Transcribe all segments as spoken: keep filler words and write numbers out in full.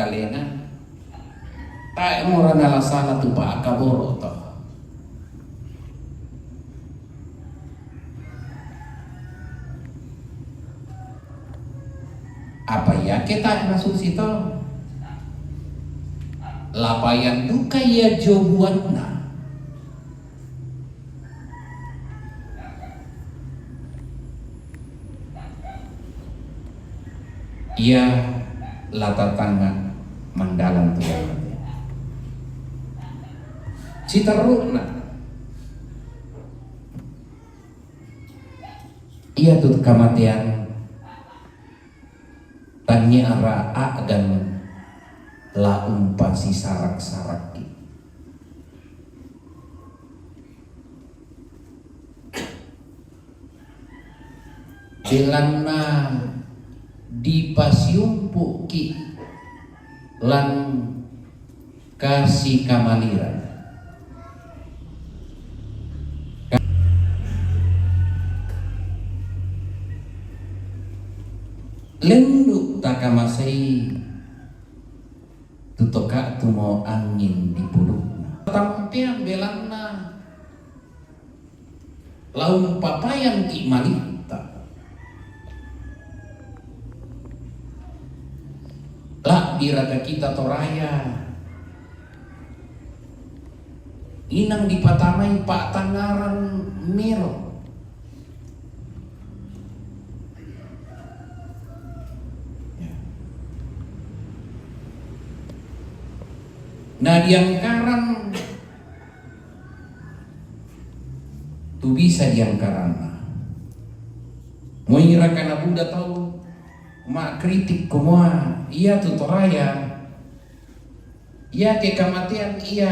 Kalena, tae' mora nalasala tu pa'akaboro' to. Apa iake tae' masusi to? La payan duka ia dio buanna. Ia la tatangnga' mandalan tu kamatean. Siterru'na, ia tu kamatean tangia'ra a'gan la umpasisarak-sarakki. Belanna dipasiumpu'ki' lan kasikamalerang. Lendu' takamasei tu toka' tumo angin di pudukna. Tampeang belanna la umpapayanki' malitta. La'biraka kita Toraya inang dipatamai pa'tangngaran melo. Ya. Na diangkaran tu bisa diangkaranna. Moiraka nabuda tau ma'kritik kumua, ia tu Toraya, iake kamatean ia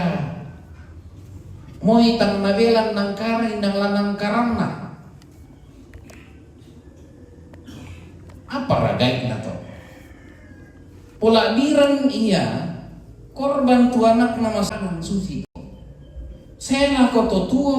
moi tang nabelan nangkarai nang la nangkaranna. Apa raga'na to? Pola'birang ia korban tu anakna masanan susi. Selako to tuo,